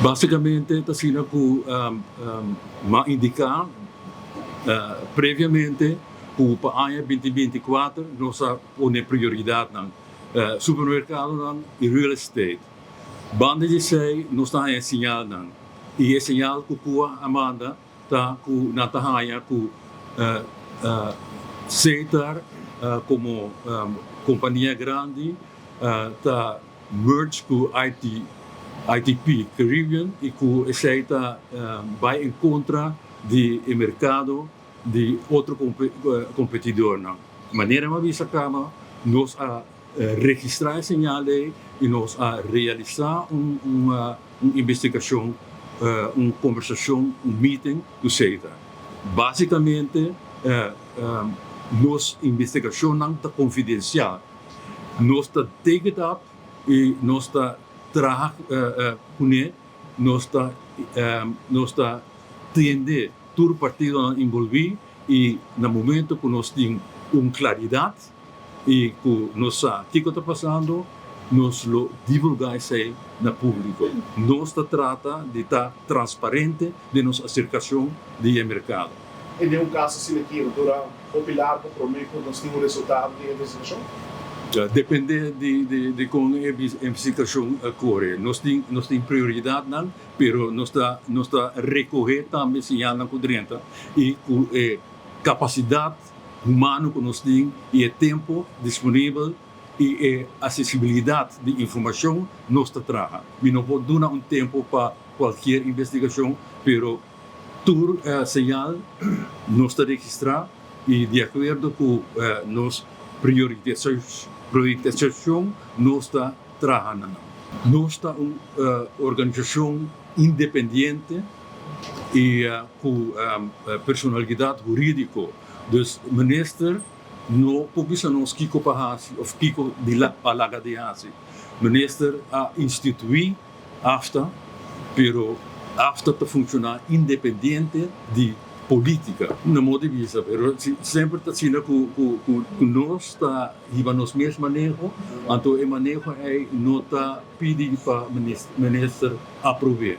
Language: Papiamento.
Básicamente ta asina ku m'a indiká previamente ku pa aña 2024 nos a pone prioridatnan supermerkadonan i real estate. Banda di esei nos ta haña señalnan i e señal ku kua a manda ta ku nan ta haña ku Setar komo kompania grandi ta merge ku ITP Caribbean i ku esei ta bai en kontra di e merkado di otro kompetidornan. Manera mi a bisa kaba, nos a registrá e señal ei i nos a realisá un investigashon, un kombersashon, un meeting ku Setar. Básikamente nos investigashonnan ta konfidensial. Nos ta take it up i nos ta traha kuné, nos ta nos ta tende tur partidonan envolví i na momento ku nos tin un klaridat i ku nos sa kiko ta pasando, nos lo divulgá esei na públiko. Nos ta trata di ta transparente den nos aserkashon di e merkado. I den un kaso asina aki lo dura hopi largo promé ku nos tin un resultado di e investigashon? Dependé di kon e investigashon kore. Nos tin nos tin prioridatnan, pero nos ta nos ta rekohé tambe siñalnan ku drenta i ku e kapasidat humano ku nos tin i e tempu disponibel i e asesibilidat di informashon nos ta traha. Mi no por duna un tempu pa kualkier investigashon, pero tur señal nos ta registrá i di akuerdo ku nos prioritisashon nos ta traha na nan. Nos ta un organisashon independiente i ku personalidat hurídiko, dus minister no por bisa nos kiko pa hasi òf kiko pa laga di hasi. Minister a instituí Afta, pero afta ta funciona independiente di politica. Na modo di bisa, pero si semper ta asina cu cu nos ta hiba nos mes maneho, anto e maneho ey no ta pidi pa minister aprobe.